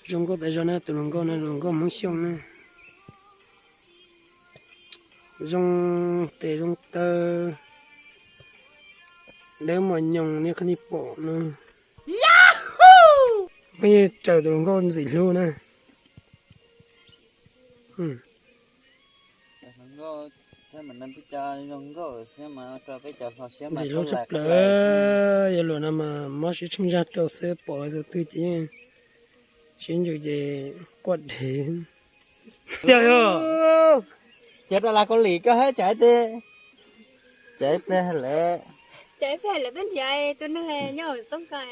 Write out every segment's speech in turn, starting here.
Zoo nkauj tas zog na, tus hluas nkauj no hluas nkauj Hmoob Xyooj na. Zoo tes zoo taw, dawb mos nyoos nej qhov nej pom no. Peb raws tus hluas nkauj Ntxim Hlub na. Ntxim Hlub tshaj plaws, yog luag no mas mob siab tsheej zaj rau xwb, pom tus twg ces yeej sib ntsws ces quaj dheev. Tiag yog. Ces rau las Kaus Lim koj hab cov ib teg, cov ib pliag lawm, cov ib pliag lawm twb nrhiav tus neeg nyob hauv toob kas,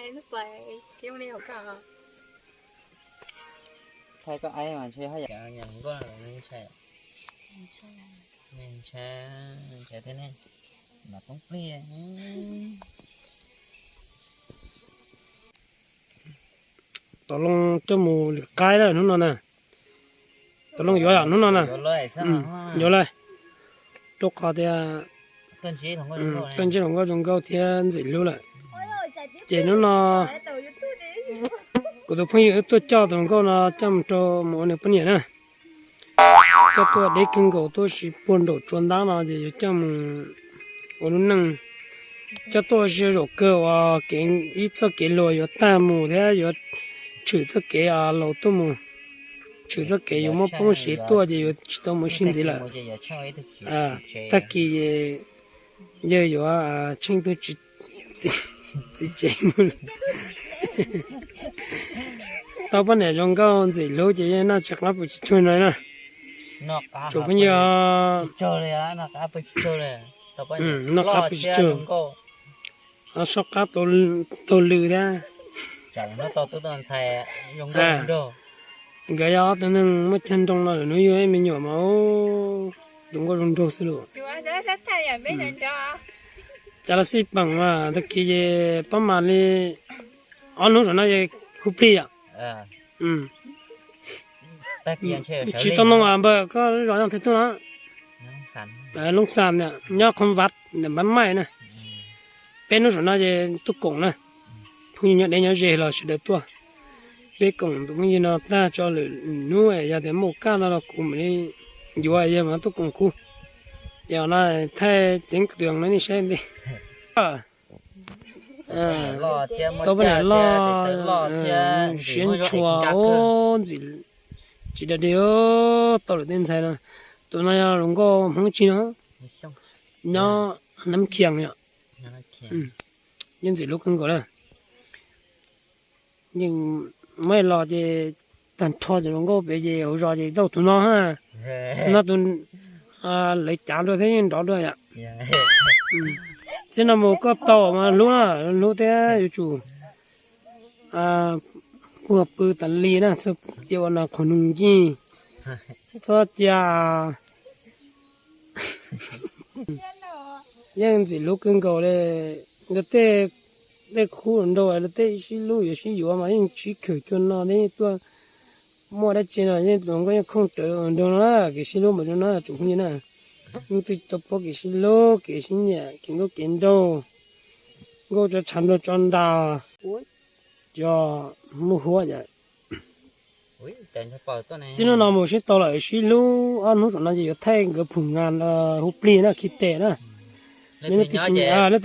tsis zoo li hauv ko. Thaij koj aib mas ntshe haj yam nkauj, ntshai, ntshai thiab ne, mas poob plig. Tom Looj coj mus lwm qaib lawm hnub no na. Tom Looj yuav yom hnub no na. Yuav lawm. Rau qhov tias tuaj ntsib hluas nkauj zoo nkauj thiab Ntxim Hlub lawm. Ces hnub no kuv tus phooj ywg wb tuaj coj tus hluas nkauj no coj mus rau mus ua nws poj niam na. Coj tuaj deb kawg nkaus, tuaj tsis puag nraum tsua ntab no ces yuav coj mus ua lub neej. Coj tuaj ua si zaum kawg uas kev ib txoj kev luag yuav tag mus thiab yuav tshwm txoj kev laus tuaj mus, tshwm txoj kev yuav muab poob siv tuaj ces yuav tsis tau mus sib ntxiv lawm. Tag kis yawg yuav tsheej tug txiv tsev mus. Tau poj niam zoo nkauj Ntxim Hlub ces yeej noj tsis qab pw tsis tsuag no na. Tsoom phooj ywg, noj qab pw tsis tsuag, soj qab taug lw thiab. Nkawd yog ob tug neeg muaj cag nroo no lawm, hnub yug ib me nyuam mas tus nkauj zoo nraug xwb lauj. Cas los xij peem mas tag kis ces pab mam li ob hnub saum no ces hu plig yom. Tsis tau noo npawg koj zos yog thiab tuaj na. Loob Xam nyob Khoo Vaj npab maij na. Peb hnub saum no ces tuaj koom na. Phooj ywg nyob deb nyob ze los sawv daws tuaj. Peb koom tus phooj ywg no tag tso lwm hnub yog tias muaj kaj no los kuv mam li yuav yawg mas tuaj koom kuv. Ces no thaij ceev kws no nej saib ntej. Tau poj niam loj, siab ntshua, ntxim tsis da deg tau lawm tej ntxhais no. Tus no yog hluas nkauj Hmoob Tsig no, nyob Nab Khias yom. Yeej Ntxim Hlub kawg nkaus na. Yeej muab los ces tag nrho cov hluas nkauj pem ces hauv zos ces tau tus no ha. Tus no tus lawv cav dua thiab yeej nrov dua yom. Txij no mus koj tau mas hlub na, hlub thiab yuav tsum puag pw tas li na, txhob cia ua nas qhuas noog ncig, txhob cia. Yeej Ntxim Hlub kawg nkaus li. Luag tej, tej khub nraug luag tej sib hlub yuav sib yuav mas yeej sib khawm cua no thiab tuaj muaj dab tsi no yeej tus nkauj yeej khooj rawv nraug no na, kev sib hlub mas zoo no tsoom phooj ywg na. Yeej twb tau paub kev sib hlub kev sib nyiam kev nkauj kev nraug, nkauj tso tshav nraug tso nras, cov muaj huab yom. Txij hnub no mus sib tau lawm sib hlub ob hnub saum no ces yuav thaij nkawd phum nas hu plig na khi tes na. Leej twg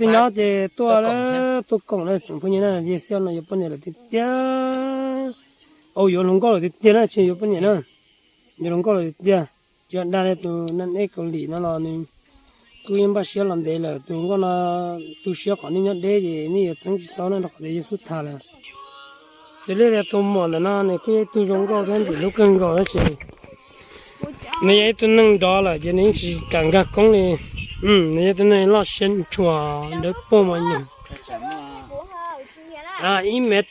nyob ces tuaj, tuaj koom na tsoom phooj ywg na, yog xyov no yuav poj niam lawm tiag tiag, au yuav hluas nkauj lawm tiag tiag na, tsis yuav poj niam na, yuav hluas nkauj lawm tiag tiag. Tsis dag li tus neeg Kaus Lim no los nws kuj yeej npaj siab los ntev lawm, tus nkauj no tu siab kom nej nyob deb ces nej yuav txeeb tsis tau na rau qhov tias yog xub tham lawm. Xws li tias tus muam ntawm no nws kuj yog ib tug zoo nkauj thiab Ntxim Hlub kawg nkaus tab sis nws yog ib tug neeg nrov lawm ces nws yeej tsis kam nkag koob li. Nws yog tus neeg loj siab ntshua, dawb paug mos nyoos. Ib mev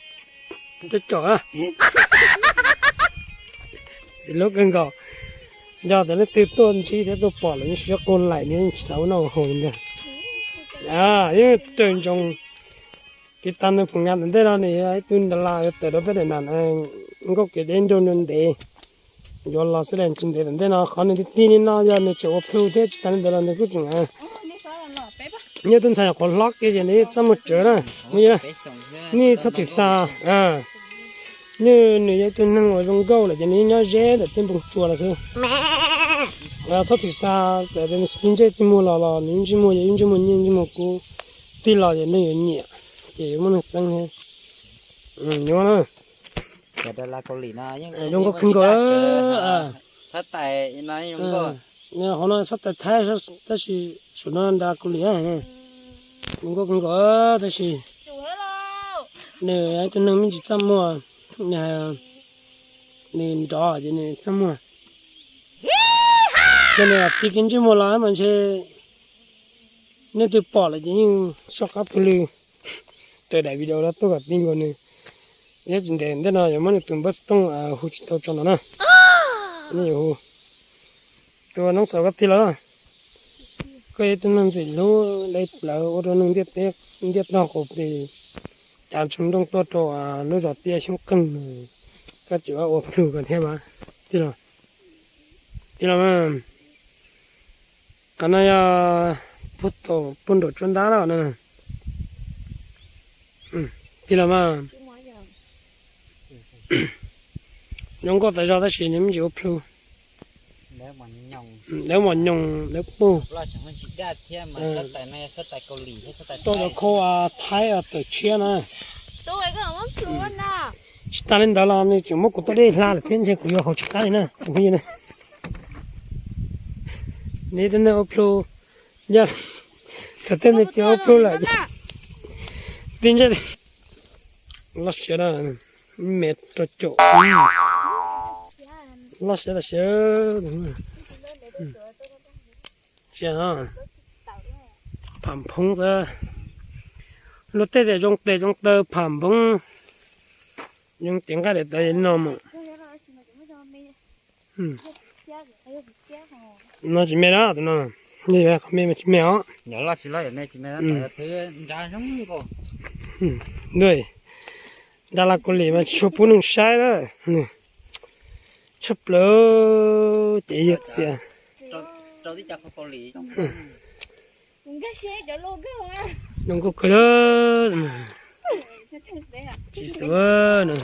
rau caum. Ntxim Hlub kawg nkaus. Yog tias leej twg tuaj ntsib thiab tuaj pom lawm yeej siab quaj laim thiab yeej tsis xav ua noj ua haus li ntag. Yeej raws ntsoov kev tas nws phom ngas tom ntej no nws yog ib tug ntas las yuav tawm rau peb daim nas nkauj kev deb nraug ntev. Yuav los xwb las tsis ntev tom ntej no qhov nws tig tig li no yog nws tseem ua plhu thiab tsis tas li ntawd los nws kuj tseem nyob tub ntxhais qhuav hlob kiag ces nws txaj muag tsawv na. Nej txhob tim xa, Nws, nws yog ib tug neeg uas zoo nkauj lawm ces nws yeej nyob ze ntawm tej npoo tsua lawm xwb. Txhob thim xa, txawm tias nws tsis tau ntsej tij muag los los nws yeej ntsej muag, yog ib ntsej muag nyiaj ntsej muag kub tig los ces neeg yuav nyiam, ces yuav muaj neeg txeeb thiab. Zoo nkauj kawg nkaus. Hauv no xab tais Thaib tab sis saum no nra Kaus Lim. Zoo nkauj kawg nkaus tab sis nws ib tug neeg me ntsis txaj muag, nws nrov ces nws txaj muag. Yog nws tig kiag ntsej muag los mas ntshe nej twb pom lawm ces yeej soj qab tuag lw. Raws daim video no tuaj kom tig nkaus nws. Thiab tsis ntev ntej no yuav muab nws tus npawb xov tooj hu tsis tau tso no na. Nej yuav hu. Tus Noob Xauv, koj tig los. Koj yog ib tug neeg ntxim hlub, dai plawv ua rau neeg ntiaj teb ntiaj tog quas pes, cav ntsoog nrooj tuaj rau lub zos Tiaj Xyoob Qeeg. Koj tseem ua plhu koj thiab mas. Tig los. Tig los mas. Qhov no yog puag nraum tsuab ntab na. Tig los mas. Zoo nkauj tas zog tab sis nws me ntsis ua plhu. Dawb mos nyoos dawb puj. Rau cov khau Thaib tawm tshiab na. Tsis tas li ntawd los nws tseem muab kuv tua dej hla lawm thiab ntshe kuv yuav haus tsis qab li na. Nws tej neeg ua plhu, yog thaum tej neeg tsis ua plhu lawm, tib ntsej loj siab na, me rau caum, loj siab tas siab. Pham Nphoob xwb, luag tej tias zoo tes zoo taw Pham Nphoob, zoo cev nqaij daim tawv no mus. No tsis me na, tus no, qhov me mas tsis me os. Nra Las Kaus Lim mas tsis tshua pub neeg saib na. Tshaj plaws ces yog txias. Zoo nkauj kawg na. Tsis xav na.